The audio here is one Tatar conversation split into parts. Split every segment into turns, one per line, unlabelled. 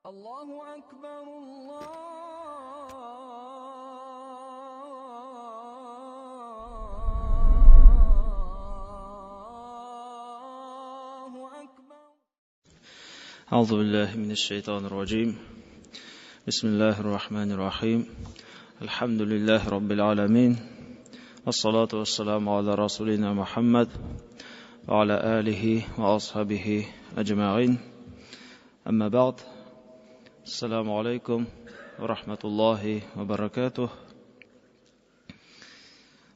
Allahu akbar, Allahu akbar.
أعوذ بالله من الشيطان الرجيم. بسم الله الرحمن الرحيم. الحمد لله رب العالمين، والصلاة والسلام على رسولنا محمد وعلى آله وأصحابه أجمعين. أما بعد، السلام عليكم ورحمة الله وبركاته.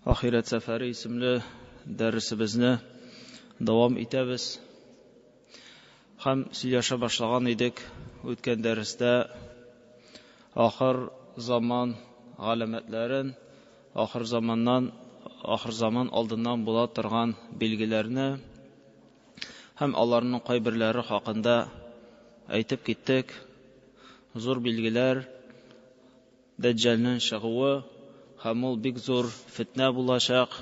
Ahiret seferi isimli dersimizni davam itemiz. Һәм сөйләшә башлаган идек үткән дәрестә ахыр заман галәмәтләрен, ахыр заманнан, ахыр заман алдыннан була торган билгеләрне һәм аларның кайберләре хакында әйтеп киттек. Зур билгеләр Дәҗҗалның чыгуы һәм ул бик зур фитнә булачак.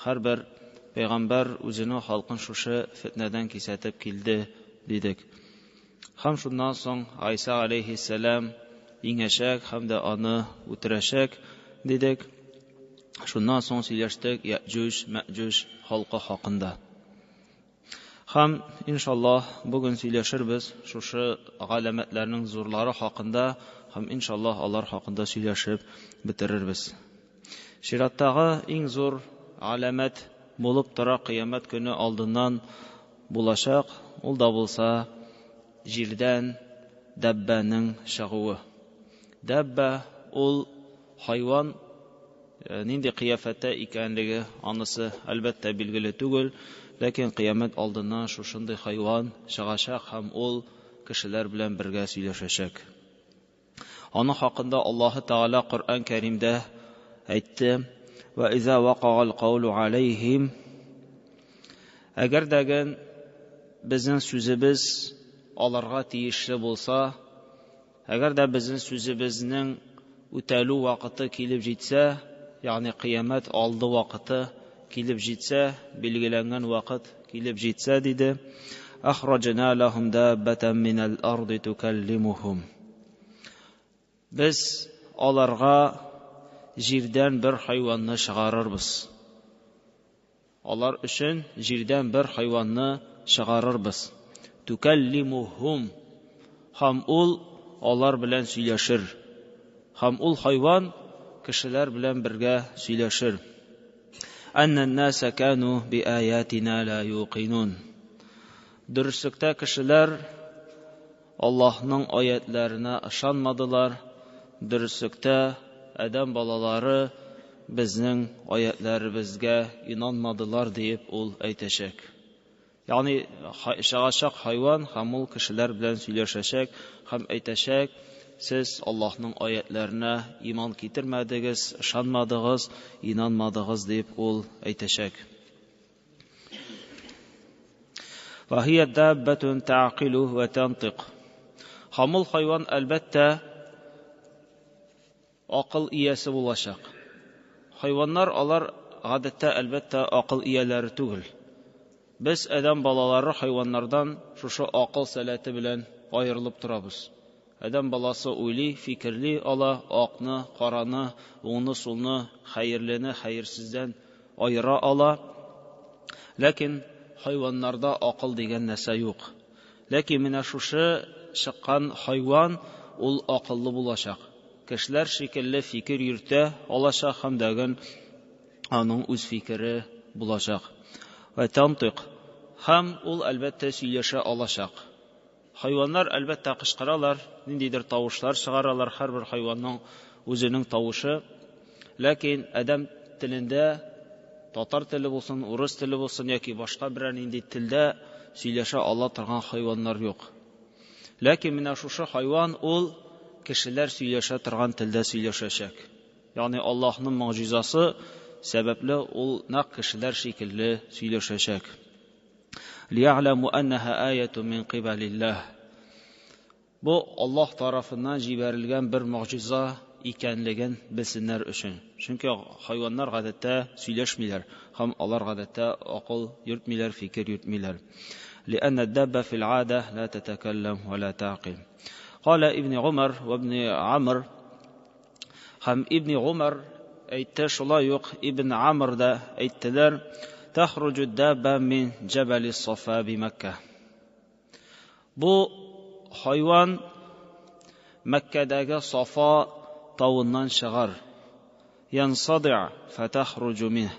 Һәрбер пәйгамбәр үзенең халкын шушы фитнәдән кисәтеп килде дидек. Һәм шуннан соң Айса алейхиссәлам иңәчәк һәм дә аны үтерәчәк дидек. Шуннан соң сөйләштек Яҗуҗ, Мәҗуҗ халкы хакында. Һәм иншаллаһ бүген сөйләшербез шушы галәмәтләрнең зурлары хакында һәм иншаллаһ алар хакында сөйләшеп бетерербез. Чираттагы иң зур галәмәт булып тора кыямәт көне алдыннан булачак, ул да булса җирдән дәббәнең чыгуы. Дәббә ул хайван, нинди кыяфәттә икәнлеге анысы әлбәттә билгеле түгел, ләкин кыямәт алдыннан шушындый хайван чыгачак һәм ул кешеләр белән бергә сөйләшәчәк. Аның хакында Аллаһы Тәгалә Коръән Кәримдә әйтте: "Ва иза вакагал каулу алейхим", әгәр дәген безнең сүзебез аларга тиешле булса, әгәр дә безнең сүзебезнең үтәлү вакыты килеп җитсә, ягъни кыямәт алды вакыты килеп җитсә, билгеләнгән вакыт килеп җитсә, диде, "Ахраҗна лахум даббатан минал арди тукаллимухум". Без аларга җирдән бер хайванны чыгарырбыз. Алар өчен җирдән бер хайванны чыгарырбыз. Тукаллимухум. Һәм ул алар белән сөйләшер. Һәм ул хайван кешеләр белән бергә сөйләшер. Анна an-наса кану би аятина ла юқинун. Дөреслектә кешеләр Аллаһның аятларына ышанмадылар. Дөреслектә адәм балалары безнең аятларыбызга инанмадылар диеп ул әйтәчәк. Ягъни чыгачак хайван һәм ул кешеләр белән сөйләшәчәк һәм әйтәчәк: сез Аллаһның аятларына иман китермәдегез, ышанмадыгыз, инанмадыгыз дип ул әйтәчәк. Ва һия даббатун таъқилу ва тантиқ. Һәм ул хайван әлбәттә акыл иясе булачак. Хайваннар алар гадәттә әлбәттә акыл ияләре түгел. Без адәм балалары хайваннардан шушы акыл сәләте белән аерылып торабыз. Адәм баласы уйлый, фикерли ала, акны, караны, уңны, сулны, хәерлене, хәерсездән аера ала. Ләкин хайваннарда акыл дигән нәрсә юк. Ләкин менә шушы чыккан хайван ул акыллы булачак. Кешеләр шикелле фикер йөртә алачак һәм дәген аның үз фикере булачак. Вә тантык. Һәм ул әлбәттә сөйләшә алачак. Хайваннар әлбәттә кычкыралар, ниндидер тавышлар чыгаралар, һәрбер хайванның үзенең тавышы. Ләкин адәм телендә, татар теле булсын, урыс теле булсын яки башка берәр нинди телдә сөйләшә ала торган хайваннар юк. Ләкин менә шушы хайван ул кешеләр сөйләшә торган телдә сөйләшәчәк. Ягъни Аллаһның мөгъҗизасы сәбәпле ул нәкъ кешеләр шикелле сөйләшәчәк. Лиягъләму аннаһа аятун мин кыйбалиллаһ. Бу Аллаһ тарафыннан җибәрелгән бер мөгъҗиза икәнлеген белсеннәр өчен. Чөнки хайваннар гадәттә сөйләшмиләр һәм алар гадәттә акыл йөртмиләр, фикер йөртмиләр. لأن الدابة في العادة لا تتكلم ولا تعقل. Кала Ибн Умар ва Ибн Амр, һәм Ибн Умар әйтте, шулай ук Ибн Амр да әйттеләр, тахруджу дабба мин җәбәли Сафа би Мәккә. Бу хайван Мәккәдәге Сафа тавыннан чыгар. Янсади'а фатахруджу минх.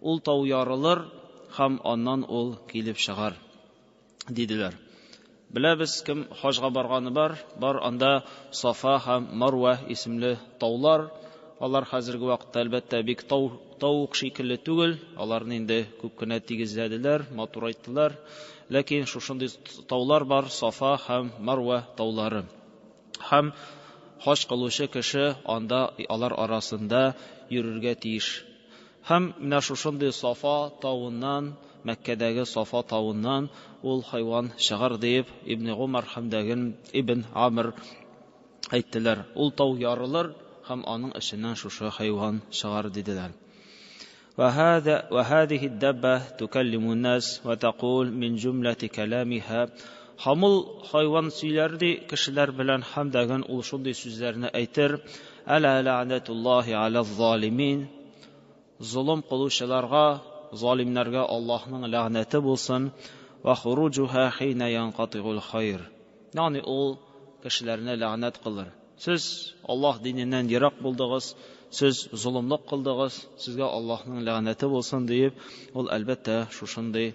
Ул тау ярылыр һәм аннан ул килеп чыгар, диделәр. Беләбез, кем хаҗга барганы бар, бар анда Сафа һәм Марва исемле таулар. Алар хәзерге вакытта, әлбәттә, бик тау, тау ук шикелле түгел. Аларны инде күп кенә тигезләделәр, матурайттылар. Ләкин шушындый таулар бар, Сафа һәм Марва таулары. Һәм хаҗ кылучы кеше анда алар арасында йөрергә тиеш. Һәм менә шушындый Сафа тавыннан, Мәккәдәге Сафа тавыннан ул хайван чыгар диеп Ибн Умар һәм дәген Ибн Амр әйттеләр. Ул тау ярылыр һәм аның эченнән шушы хайван чыгар диделәр. وهذا وهذه الدابة تكلم الناس وتقول من جملة كلامها Һәм ул хайван сөйләр ди кешеләр белән һәм дәген ул шундый сүзләрне әйтер: Әла ләгънәтуллаһи аля залимин. Золым кылучыларга, залимнәргә Аллаһның ләгънәте булсын. Ва хуруджуха хина янкатигул хайр. Ягъни ул кешеләрне ләгънәт кылыр. Сез Аллаһ диненнән ерак булдыгыз, сез золымлык кылдыгыз, сезгә Аллаһның ләгънәте булсын диеп, ул әлбәттә шушындый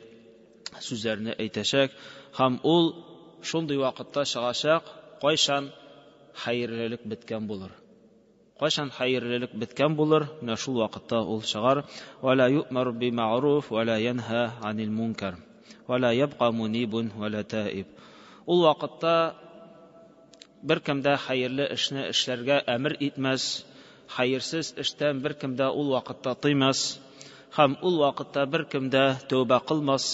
сүзләрне әйтәчәк һәм ул шундый вакытта чыгачак, кайчан хәерлелек беткән булыр. Кайчан хәерлелек беткән булыр, менә шул вакытта ул чыгар. Ва ла ю'мару би ма'руф ва ла янһа анил мункар. Ва ла ябка мунибун ва ла таиб. Ул вакытта беркем дә хәерле эшне эшләргә әмер итмәс, хәерсез эштән беркем дә ул вакытта тыймас, һәм ул вакытта беркем дә тәүбә кылмас,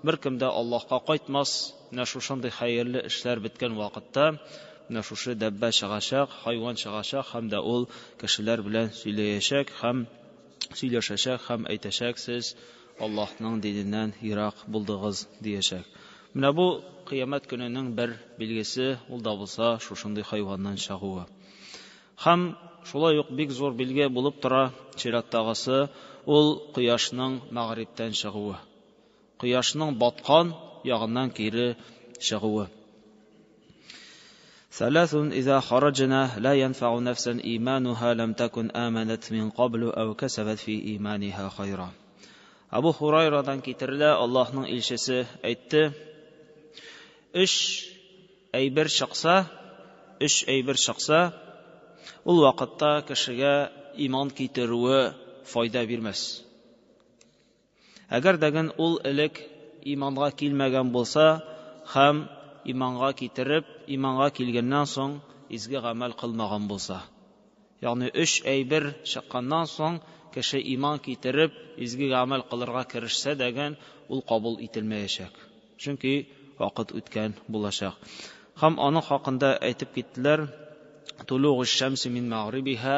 беркем дә Аллаһка кайтмас. Менә шушындый хәерле эшләр беткән вакытта менә шушы дәббә чыгачак, хайван чыгачак һәм дә ул кешеләр белән сөйләячәк һәм сөйләшәчәк һәм әйтәчәк, сез Аллаһның диненнән ерак булдыгыз диячәк. Менә бу кыямәт көненең бер билгесе, ул да булса шушындый хайваннан чыгуы. Һәм шулай ук бик зур билге булып тора чираттагысы, ул кояшның мәгърибтән чыгуы. Кояшның баткан ягыннан кире чыгуы. ثلاث إذا خرجنا لا ينفع نفسا إيمانها لم تكن آمنت من قبل أو كسبت في إيمانها خيرا. Абу Хурайрадан китерелә, Аллаһның илчесе әйтте: Өч әйбер чыкса, өч әйбер чыкса, ул вакытта кешегә иман китерүе файда бирмәс. Әгәр дәген ул элек иманга килмәгән булса һәм иманга китереп, иманга килгәннән соң изге гамәл кылмаган булса. Ягъни өч әйбер чыкканнан соң кеше иман китереп, изге гамәл кылырга керешсә дәген, ул кабул ителмәячәк. Чөнки вакыт үткән булачак. Һәм аның хакында әйтеп киттеләр: Тулугу шәмси мин мәгърибиһа,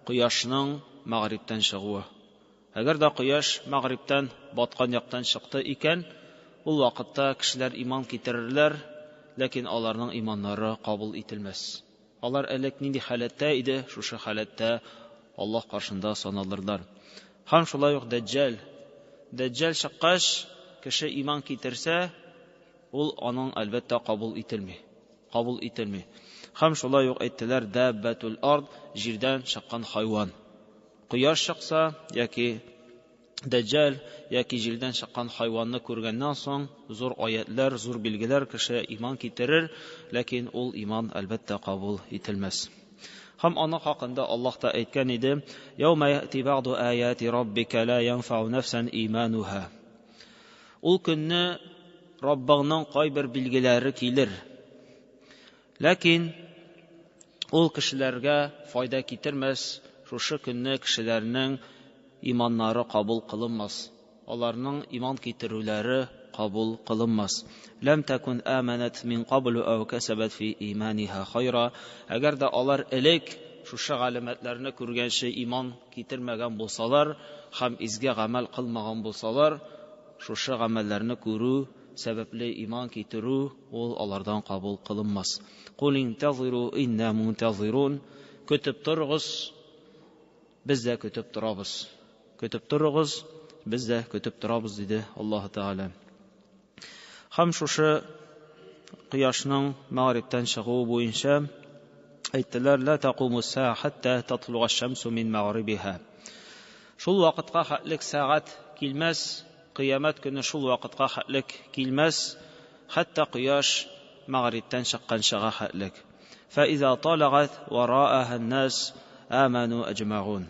кояшның мәгърибтән чыгуы. Әгәр дә кояш мәгърибтән баткан яктан чыкты икән, ул вакытта кешеләр иман китерерләр, ләкин аларның иманнары кабул ителмәс. Алар элек нинди халәттә иде, шушы халәттә Аллаһ каршында саналырлар. Һәм шулай ук Дәҗҗал. Дәҗҗал чыккач, кеше иман китерсә, ул аның әлбәттә кабул ителми. Кабул ителми. Һәм шулай ук әйттеләр, Дәббәтул ард, җирдән чыккан хайван. Кояш чыкса, яки Дәҗҗал, яки җирдән чыккан хайванны күргәннән соң, зур аятлар, зур билгеләр кеше иман китерер, ләкин ул иман әлбәттә кабул ителмәс. Һәм аның хакында Аллаһ та әйткән иде: Яума яти баъду аяти раббика ла янфау нафсан имануха. Ул көнне Раббыңның кайбер билгеләре килер. Ләкин ул кешеләргә файда китермәс, шушы көнне кешеләрнең иманнары кабул кылынмас. Аларның иман китерүләре кабул кылынмас. Ләм такун аманат мин каблу ау касабат фи иманиха хайра. Әгәр дә алар элек шушы галәмәтләрне күргәнче иман китермәгән булсалар һәм изге гамәл кылмаган булсалар, шушы гамәлләрне күрү сәбәпле иман китерү ул алардан кабул кылынмас. Кул интазиру инна мунтазирун. Көтеп торыгыз, без дә көтеп торабыз. Көтеп торыгыз, без дә көтеп торабыз, диде Аллаһ Тәгалә. Һәм шушы кояшның мәгърибтән чыгуы буенча әйттеләр: "Ла тақуму саа хатта татлуга шамсу мин мәгърибиха". Шул вакытка хәтлек сәгать килмәс, кыямәт көне шул вакытка хәтлек килмәс, хәтта кояш мәгърибтән чыкканчыга хәтлек. Фәиза талагат ва ра'аха ан-нас аману аҗмагун.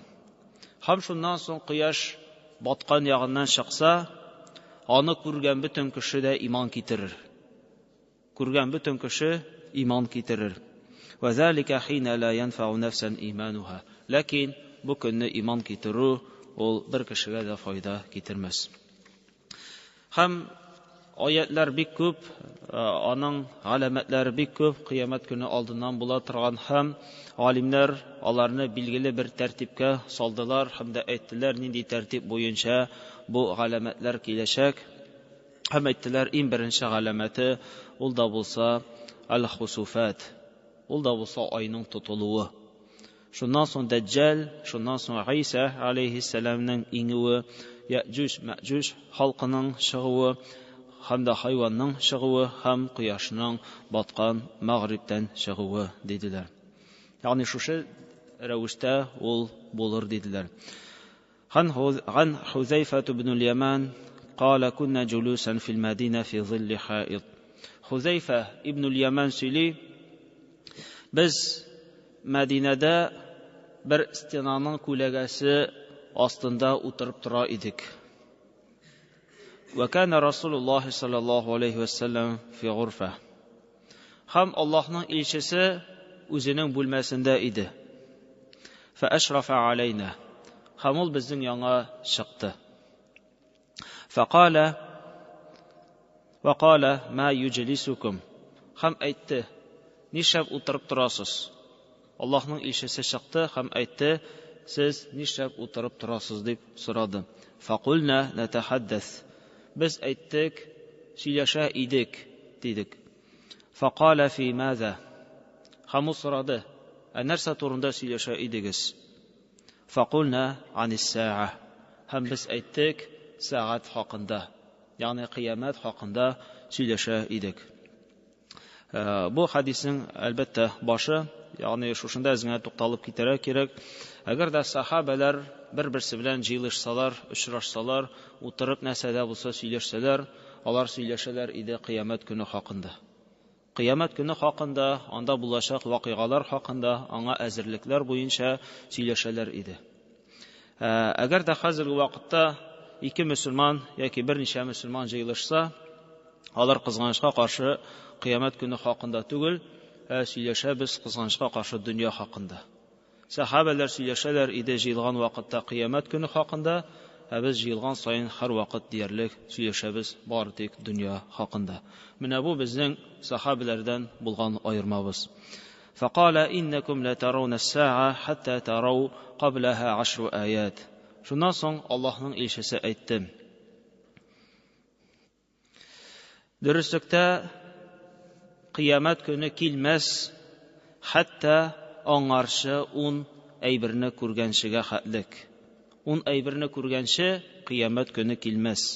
Һәм шуннан соң кояш баткан ягыннан чыкса, аны күргән бөтен кеше дә иман китерер. Күргән бөтен кеше иман китерер. Ва залика хина ла янфау нафсан имануха. Ләкин бу көнне иман китерү ул бер кешегә дә файда китермәс. Һәм аятлар бик күп, аның галәмәтләре бик күп, кыямәт көне алдыннан була торган һәм галимнәр аларны билгеле бер тәртипкә салдылар һәм дә әйттеләр, нинди тәртип буенча бу галәмәтләр киләчәк. Һәм әйттеләр, иң беренче галәмәте ул да булса аль-хусуфат, ул да булса айның тотылуы. Шуннан соң Дәҗҗал, шуннан соң Гайсә алейхиссәламнең иңүе, Яҗүҗ, Мәҗүҗ халкының чыгуы, һәм дә хайванның чыгуы һәм кояшның баткан мәгърибтән чыгуы диделәр. Ягъни шушы рәвештә ул булыр диделәр. عن حذيفة بن اليمان قال كنا جلوسا في المدينة في ظل حائط. Хузәйфә ибн Яман сөйли, без Мәдинәдә бер стенаның күләгәсе астында утырып тора идек. وكان رسول الله صلى الله عليه وسلم في غرفة. Һәм Аллаһның илчесе үзенең бүлмәсендә иде. فأشرف علينا. Һәм ул безнең яңа чыкты. فقال وقال ما يجلسكم. Һәм әйтте, нишләп утырып торасыз? Аллаһның илчесе чыкты һәм әйтте, сез нишләп утырып торасыз дип сорады. Фақулна натахаддас. Без әйттек, сөйләшә идек, дидек. Фақала фи маза. Һәм ул сорады, ә нәрсә турында сөйләшә идегез? Фақулна анис саа. Һәм без әйттек, сәгать хакында, ягъни кыямәт хакында сөйләшә идек. Бу хадиснең әлбәттә башы, ягъни шушында әз генә тукталып китәргә кирәк. Әгәр дә сахабәләр бер-берсе белән җыелышсалар, очрашсалар, утырып нәрсә дә булса сөйләшсәләр, алар сөйләшәләр иде кыямәт көне хакында. Кыямәт көне хакында, анда булачак вакыйгалар хакында, аңа әзерлекләр буенча сөйләшәләр иде. Әгәр дә хәзерге вакытта ике мөселман яки берничә мөселман җыелышса, алар кызганычка каршы кыямәт көне хакында түгел, ә сөйләшәбез кызганычка каршы дөнья хакында. Сахабәләр сөйләшәләр иде җыелган вакытта кыямәт көне хакында, ә без җыелган саен һәрвакыт диярлек сөйләшәбез бары тик дөнья хакында. Менә бу безнең сахабәләрдән булган аермабыз. فقال إنكم لترون الساعة حتى تروا قبلها عشر آيات. Шуннан соң Аллаһның илчесе әйтте: Дөреслектә кыямәт көне килмәс, хәтта аңарчы 10 әйберне күргәнчегә хәтлек. 10 әйберне күргәнче кыямәт көне килмәс.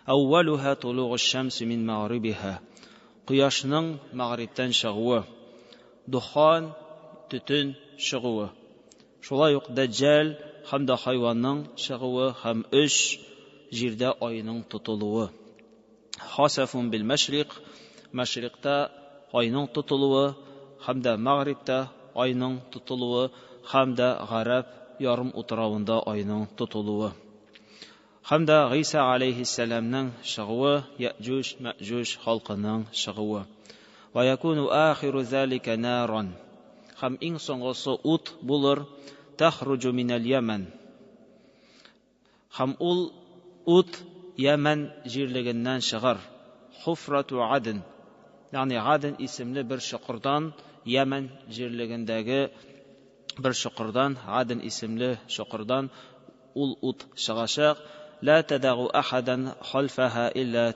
Әүвәлүһә тулугу шәмси мин мәгърибиһа. Кояшның мәгърибтән чыгуы, духан, төтен чыгуы. Шулай ук Дәҗҗал һәм дә хайванның чыгуы һәм өч җирдә айның тотылуы. Хасафун бил мәшрик, мәшрикта айның тотылуы һәм дә мәгърибтә айның тотылуы һәм дә Гарәп ярым утравында айның тотылуы. Һәм дә Гыйса алейхиссәламның чыгуы, Яҗүҗ, Мәҗүҗ халкының чыгуы. Ва якуну ахиру залика наран. Һәм иң соңгысы ут булыр, тахруҗу минәл Яман. Һәм ул ут Яман җирлегеннән чыгар. Хуфрату Адн. Ягъни Адн исемле бер чокырдан, Яман җирлегендәге бер чокырдан, Адн исемле чокырдан ул ут чыгачак. لا تدع أحدا خلفها إلا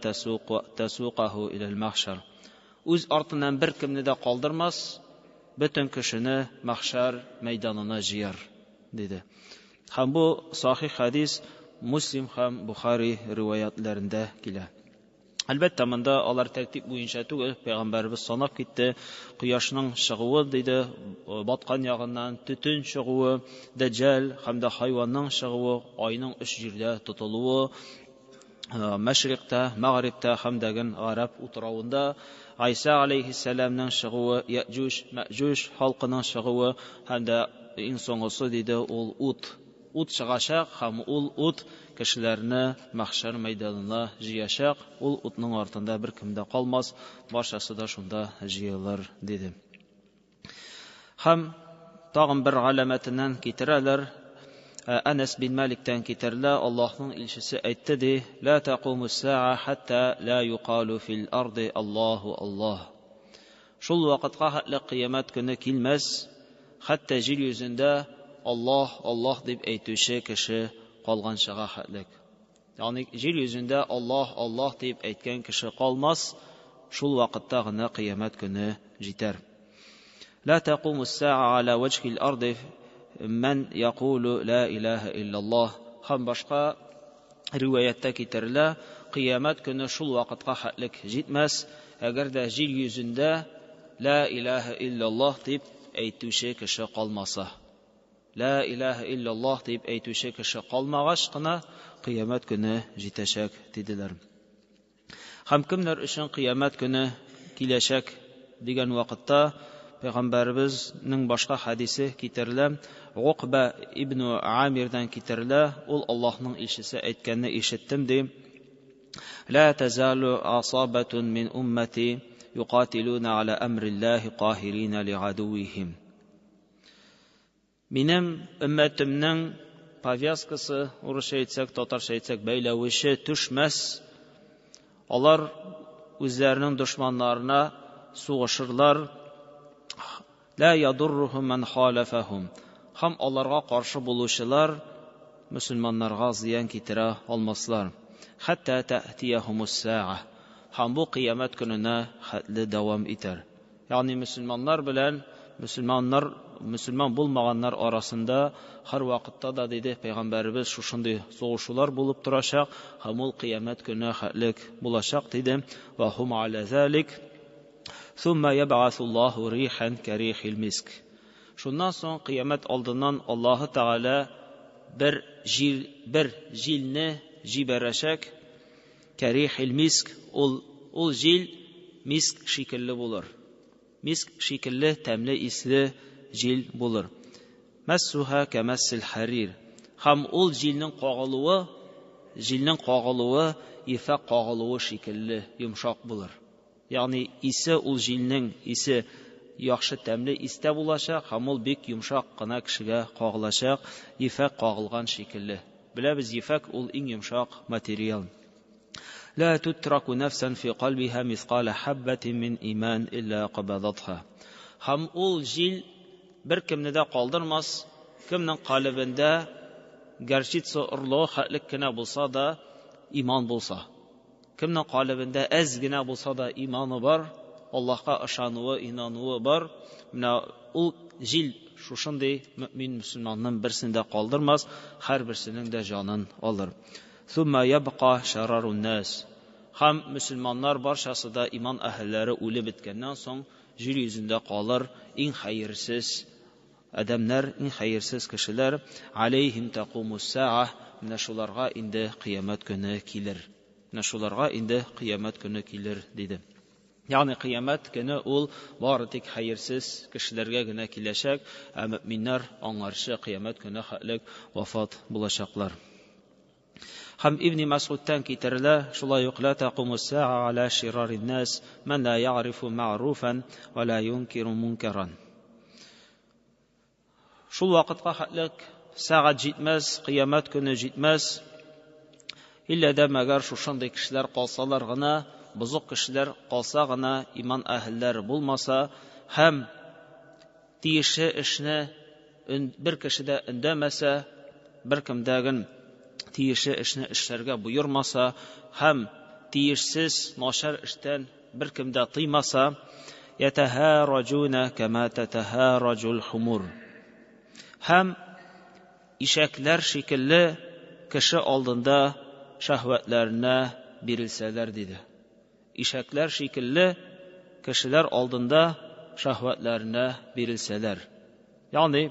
تسوقه إلى المحشر. Үз артыннан бер кемне дә калдырмас, бөтен кешене мәхшәр мәйданына җыяр, диде. Һәм бу сахих хәдис Муслим һәм Бухари риваятләрендә килә. Әлбәттә, монда алар тәртип буенча түгел, пәйгамбәребез санап китте, кояшның чыгуы диде, баткан ягыннан төтен чыгуы, дәҗҗал һәм дә хайванның чыгуы, айның өч җирдә тотылуы, мәшрикта, мәгърибтә һәм дәген Гарәп утравында, Гайса алейхиссәламның чыгуы, Яҗуҗ, Мәҗуҗ халкының чыгуы һәм дә иң соңгысы диде ул ут. Ут чыгачак һәм ул ут кешеләрне мәхшәр мәйданына җыячак. Ул утның артында бер кем дә калмас, барчасы да шунда җыелыр, диде. Һәм тагын бер галәмәтеннән китерәләр. Әнәс бин Маликтән китерелә, Аллаһның илчесе әйтте ди: "Ла тақуму саа хатта ла юқалу фил арди Аллаһу Аллаһ". Шул вакытка хәтле кыямәт көне килмәс, хәтта җир йөзендә Аллаһ, Аллаһ дип әйтүче кеше калганчыга хәтлек. Ягъни җир йөзендә Аллаһ, Аллаһ дип әйткән кеше калмас, шул вакытта гына кыямәт көне җитәр. Ла тақуму саа аля ваҗхил арди ман якулу ла илаһа иллаллаһ. Һәм башка риваяттә китерелә, кыямәт көне шул вакытка хәтлек җитмәс, әгәр дә җир йөзендә ла илаһа иллаллаһ дип әйтүче кеше калмаса. Ла илаһа иллаллаһ дип әйтүче кеше калмагач кына кыямәт көне җитәчәк, диделәр. Һәм кемнәр өчен кыямәт көне киләчәк дигән вакытта Пәйгамбәребезнең башка хәдисе китерелә. Уқба ибн Амирдан китерелә. Ул Аллаһның илчесе әйткәнне ишеттем ди. Ла тазалу асабатун мин уммати юқатилуна аля амриллахи қахирина лиадуихим. Минем өммәтемнең повязкасы, урысча әйтсәк, татарча әйтсәк, бәйләвеше төшмәс. Алар үзләренең дошманнарына сугышырлар. Ла ядуррухум ман халафахум. Һәм аларга каршы булучылар мөселманнарга зыян китерә алмаслар. Хәтта тәътияһумус саа. Һәм бу кыямәт көненә хәтле дәвам итәр. Ягъни мөселманнар белән мөселманнар, мөселман булмаганнар арасында һәр вакытта да, диде Пәйгамбәребез, шушындый сугышулар булып торачак, һәм ул кыямәт көне хәтлек булачак, диде. Ва хум аля залик. Сумма ябгасуллаһу рихан карихил миск. Шуннан соң кыямәт алдыннан Аллаһы Тәгалә бер җил, бер җилне җибәрәчәк. Карихил миск, ул җил миск шикелле булыр. Миск шикелле тәмле исле җил булыр. Мәссуха кәмәссил харир. Һәм ул җилнең кагылуы, җилнең кагылуы ифәк кагылуы шикелле йомшак булыр. Ягъни исе ул җилнең исе яхшы тәмле истә булачак, һәм ул бик йомшак кына кешегә кагылачак, ифәк кагылган шикелле. Беләбез, ифәк ул иң йомшак материал. Ла тутраку нафсан фи калбиха мисқала хаббатин мин иман илла кабадатха. Һәм ул җил бер кемне дә калдырмас, кемнең калебендә горчица орлыгы хәтлек кенә булса да иман булса. Кемнең калебендә әз генә булса да иманы бар, Аллаһка ышануы, инануы бар, менә ул җил шушындый мөмин мөселманның берсен дә калдырмас, һәрберсенең дә җанын алыр. Сумма ябка шарарун нас. Һәм мөселманнар барчасы да иман әһелләре үлеп беткәннән соң җир йөзендә калыр иң хәерсез адәмнәр, иң хәерсез кешеләр. Алейхим тақумус саа. Менә шуларга инде кыямәт көне килер. Менә шуларга инде кыямәт көне килер, диде. Ягъни кыямәт көне ул бары тик хәерсез кешеләргә генә киләчәк, ә мөминнәр аңарчы кыямәт көне хәтлек вафат булачаклар. Һәм Ибн Мас'удтан китерелә, шулай ук ла тақуму саа аля ширарин нас ман ла яърифу маъруфан ва ла юнкиру мункаран. Шул вакытка хәтлек сәгать җитмәс, кыямәт көне җитмәс. Иллә дә мәгәр шушындый кешеләр калсалар гына, бозык кешеләр калса гына, иман әһелләре булмаса һәм тиешле эшне бер кеше дә өндәмәсә, бер кемдәген тиешле эшне эшләргә боермаса һәм тиешсез начар эштән беркем дә тыймаса, ятахараҗуна кама татахараҗул хумур. Һәм ишәкләр шикелле кеше алдында шәһвәтләренә бирелсәләр, диде. Ишәкләр шикелле кешеләр алдында шәһвәтләренә бирелсәләр. Ягъни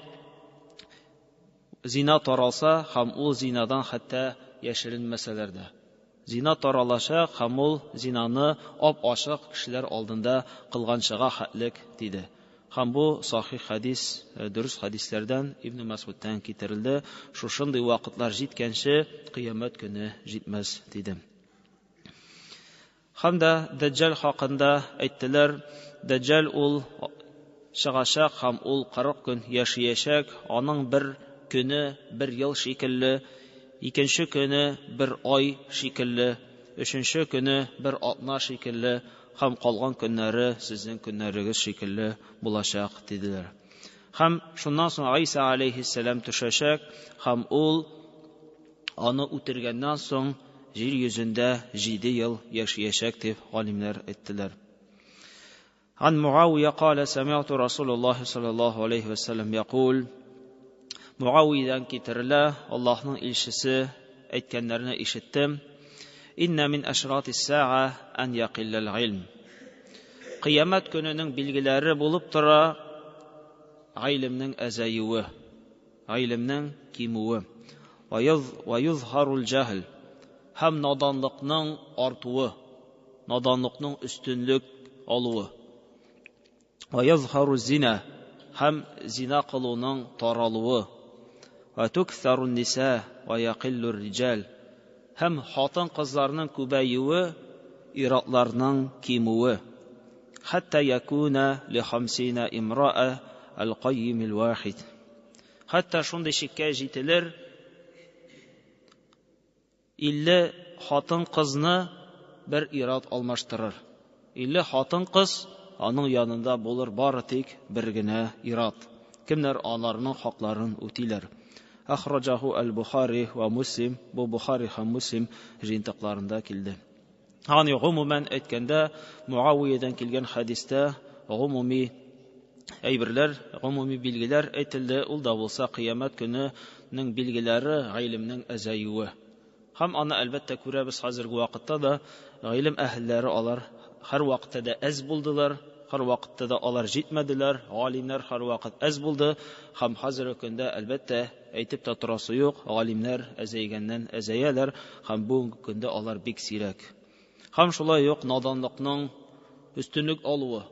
зина таралса һәм ул зинадан хәтта яшеренмәсәләр дә. Зина таралачак һәм ул зинаны ап-ачык кешеләр алдында кылганчыга хәтлек, диде. Һәм бу сахих хәдис, дөрес хәдисләрдән Ибн Мәсгудтән китерелде. Шушындый вакытлар җиткәнче кыямәт көне җитмәс, диде. Һәм дә Дәҗҗал хакында әйттеләр, Дәҗҗал ул чыгачак һәм ул 40 көн яшәячәк, аның бер көне бер ел шикелле, икенче көне бер ай шикелле, өченче көне бер атна шикелле һәм калган көннәре сезнең көннәрегез шикелле булачак, диделәр. Һәм шуннан соң Гайса алейһиссәлам төшәчәк һәм ул аны үтергәннән соң җир йөзендә 7 ел яшәячәк дип галимнәр әйттеләр. عن معاوية قال سمعت رسول الله صلى الله عليه وسلم يقول Муавиядән китерелә, Аллаһның илчесе әйткәннәрне ишеттем. Инна мин ашратис саа ан яқиллал илм. Кыямәт көненең билгеләре булып тора гыйлемнең әзәюе, гыйлемнең кимүе. Ва юзһарул җаһл һәм наданлыкның артуы, наданлыкның өстенлек алуы. Ва язһару зина һәм зина кылуның таралуы. Ва туксару ниса ва якиллу риҗал һәм хатын-кызларның күбәюе, ир-атларның кимүе. Хәтта якуна ли хамсина имра'a ал-каййим вахид. Хәтта шундый чиккә җителер, 50 хатын-кызны бер ир-ат алмаштырыр. 50 хатын-кыз аның янында булыр бары тик бер генә ир-ат. Кемнәр аларның хакларын үтиләр. Ахраҗаху аль-Бухари ва Муслим, бу Бухари һәм Муслим җыентыкларында килде. Ягъни гомумән әйткәндә, Муавиядән килгән хәдистә гомуми әйберләр, гомуми билгеләр әйтелде, ул да булса кыямәт көненең билгеләре гыйлемнең әзәюе. Һәм аны әлбәттә күрәбез хәзерге вакытта да, гыйлем әһелләре алар һәр вакытта да әз булдылар, һәр вакытта да алар җитмәделәр, галимнәр һәр вакыт әз булды, һәм хәзерге көндә әлбәттә әйтеп тә торасы юк, галимнәр әзәйгәннән әзәяләр, һәм бүгенге көндә алар бик сирәк. Һәм шулай ук наданлыкның өстенлек алуы.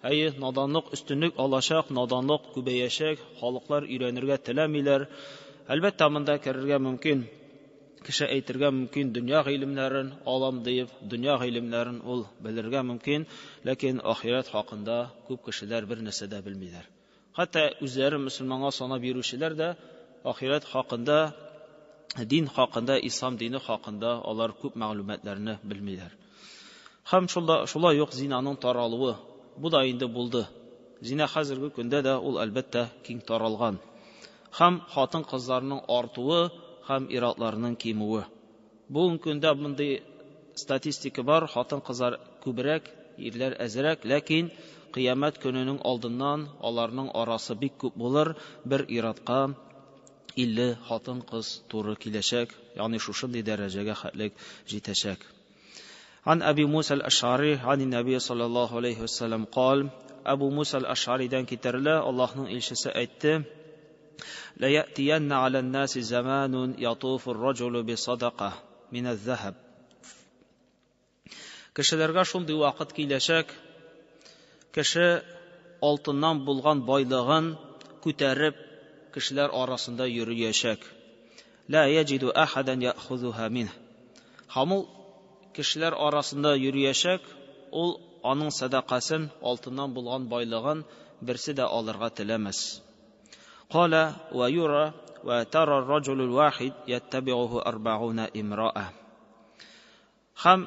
Әйе, наданлык өстенлек алачак, наданлык күбәячәк, халыклар өйрәнергә теләмиләр. Әлбәттә, монда керергә мөмкин. Кеше әйтергә мөмкин, дөнья гыйлемнәрен алам диеп, дөнья гыйлемнәрен ул белергә мөмкин, ләкин ахирәт хакында күп кешеләр бер нәрсә дә белмиләр. Хәтта үзләре мөселманга санап йөрүчеләр дә ахирәт хакында, дин хакында, ислам дине хакында алар күп мәгълүматларны белмиләр. Һәм шулда шулай ук зинаның таралуы, бу да инде булды. Зина хәзерге көндә дә ул әлбәттә киң таралган. Һәм хатын-кызларның артуы һәм ир-атларның кимүе. Бүгенге көндә мондый статистика бар, хатын-кызлар күбрәк, ирләр әзрәк, ләкин кыямәт көненең алдыннан аларның арасы бик күп булыр, бер ир-атка 50 хатын-кыз туры киләчәк, ягъни шушындый дәрәҗәгә хәтлек җитәчәк. عن أبي موسى الأشعري عن النبي صلى الله عليه وسلم قال Әбу Муса аль-Аш'аридан китерелә, Аллаһның илчесе әйтте: لا يأتين على الناس زمان يطوف الرجل بصدقة من الذهب. Кешеләргә шундый вакыт киләчәк, кеше алтыннан булган байлыгын күтәреп, кешеләр арасында йөриячәк. Ла яҗиду ахадан яхузуха минх. Һәм ул кешеләр арасында йөриячәк, ул аның сәдакасын, алтыннан булган байлыгын берсе дә алырга теләмәс. Кала ва юра ва тара рajулul вахид яттаби'уху арба'уна имра'a. Һәм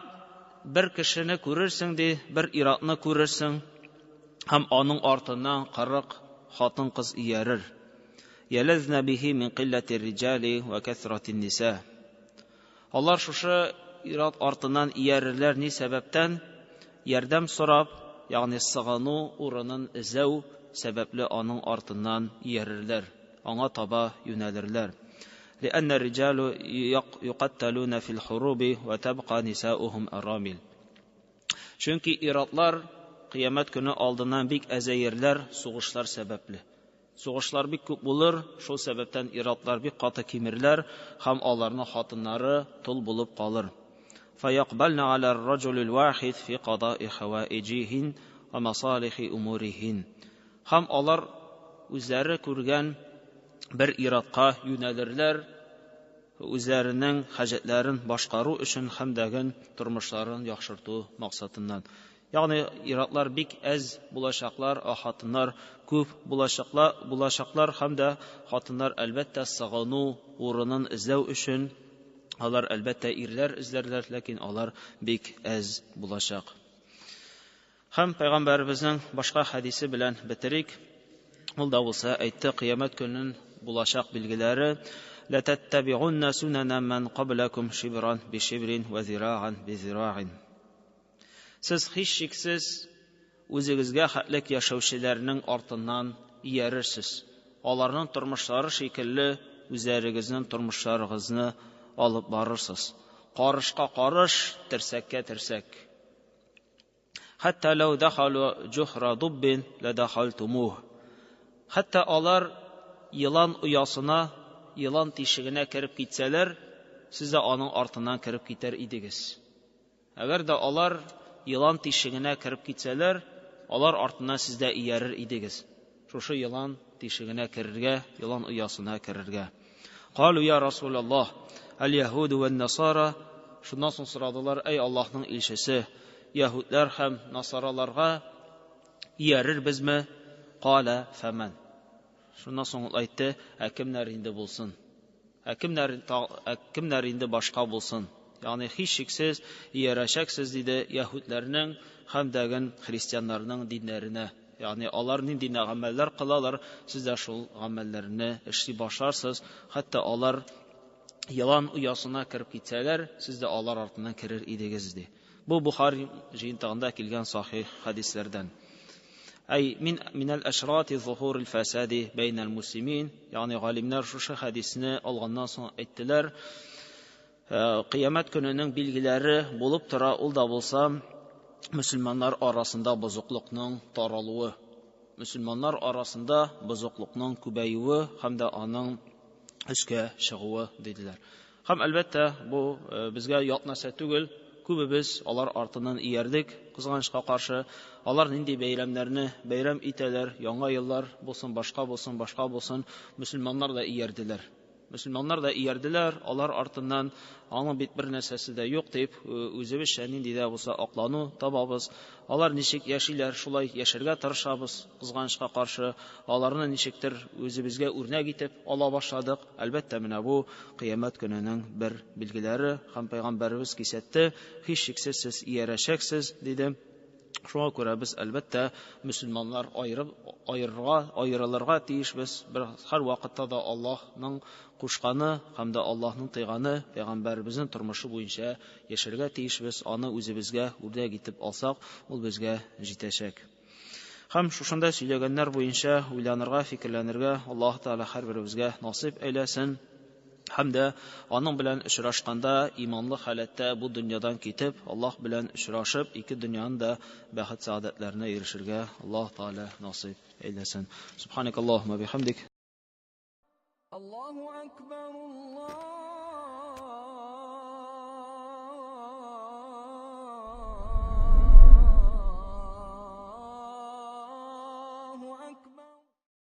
бер кешене күрерсең ди, бер ир-атны күрерсең, һәм аның артыннан 40 хатын-кыз иярер. Ялазна бихи мин қиллати риҗали ва кәсрати ниса. Алар шушы ир-ат артыннан иярерләр ни сәбәптән? Ярдәм сорап, ягъни сыгыну урынын эзләү сәбәпле аның артыннан иярерләр, аңа таба юнәлерләр. لأن الرجال يقتلون في الحروب وتبقى نساؤهم أرامل. Чөнки ир-атлар кыямәт көне алдыннан бик әзәерләр сугышлар сәбәпле. Сугышлар бик күп булыр, шул сәбәптән ир-атлар бик каты кимерләр һәм аларның хатыннары тол булып калыр. فيقبلن على الرجل الواحد في قضاء حوائجهن ومصالح أمورهن. Һәм алар үзләре күргән бер ир-атка юнәлерләр, үзләренең хаҗәтләрен башкару өчен һәм дәген тормышларын яхшырту максатыннан. Ягъни ир-атлар бик әз булачаклар, ә хатыннар күп булачаклар һәм дә хатыннар әлбәттә сыгыну урынын эзләү өчен алар әлбәттә ирләр эзләрләр, ләкин алар бик әз булачак. Һәм пәйгамбәребезнең башка хәдисе белән бетерик. Ул да булса әйтте, кыямәт көненең булачак билгеләре: لَتَتَّبِعُنَّ سُنَنَ مَنْ قَبْلَكُمْ شِبْرًا بِشِبْرٍ وَذِرَاعًا بِذِرَاعٍ. Сез һичшиксез үзегезгә хәтлек яшәүчеләрнең артыннан иярерсез. Аларның тормышлары шикелле үзләрегезнең тормышларыгызны алып барырсыз. Карышка карыш, терсәккә терсәк. Хәтта ләү дахалу җухра дуббин ләдахалтумуh. Хәтта алар елан оясына, елан тишегенә кереп китсәләр, сез дә аның артыннан кереп китәр идегез. Әгәр дә алар елан тишегенә кереп китсәләр, алар артыннан сез дә иярер идегез. Шушы елан тишегенә керергә, елан оясына керергә. Калу я Расулаллаһ, әл-яһуду вән-насара. Шуннан соң сорадылар: әй Аллаһның илчесе, яһүдләр һәм насараларга иярербезме? Кала фәмән. Шуннан соң ул әйтте: ә кемнәр инде булсын? Ә кемнәр инде башка булсын? Ягъни һичшиксез иярәчәксез, диде, яһүдләрнең һәм дәген христианнарның диннәренә. Ягъни алар нинди гамәлләр кылалар, сез дә шул гамәлләрне эшли башларсыз. Хәтта алар елан оясына кереп китсәләр, сез дә алар артыннан керер идегез, ди. Бу Бухари җыентыгында килгән сахих хәдисләрдән. Әй мин минәл әшрати зухурил фасади бәйнәл муслимин. Ягъни галимнәр шушы хәдисне алганнан соң әйттеләр, кыямәт көненең билгеләре булып тора, ул да булса мөселманнар арасында бозыклыкның таралуы, мөселманнар арасында бозыклыкның күбәюе һәм дә аның өскә чыгуы, диделәр. Һәм әлбәттә бу безгә ят нәрсә түгел, күбебез алар артыннан иярдек, кызганычка каршы. Алар нинди бәйрәмнәрне бәйрәм итәләр, яңа еллар булсын, башка булсын, башка булсын, мөселманнар да иярделәр. Мөселманнар да иярделәр, алар артыннан аның бит бер нәрсәсе дә юк дип, үзебезчә нинди дә булса аклану табабыз. Алар ничек яшиләр, шулай яшәргә тырышабыз, кызганычка каршы. Аларны ничектер үзебезгә үрнәк итеп ала башладык. Әлбәттә, менә бу кыямәт көненең бер билгеләре, һәм пәйгамбәребез кисәтте, һичшиксез сез иярәчәксез, диде. Шуңа күрә без әлбәттә мөселманнар аерылырга тиешбез. Бер һәр вакытта да Аллаһның кушканы һәм дә Аллаһның тыйганы пәйгамбәребезнең тормышы буенча яшәргә тиешбез. Аны үзебезгә үрнәк итеп алсак, ул безгә җитәчәк. Һәм шушында сөйләгәннәр буенча уйланырга, фикерләнергә Аллаһ Тәгалә һәрберебезгә насыйп әйләсен. Һәм дә аның белән очрашканда иманлы халәттә бу дөньядан китеп, Аллаһ белән очрашып, ике дөньяның да бәхет сәгадәтләренә ирешергә Аллаһ Тәгалә насыйп әйләсен. Субханакаллаһумма бихамдик.
Аллаһу акбар, Аллаһу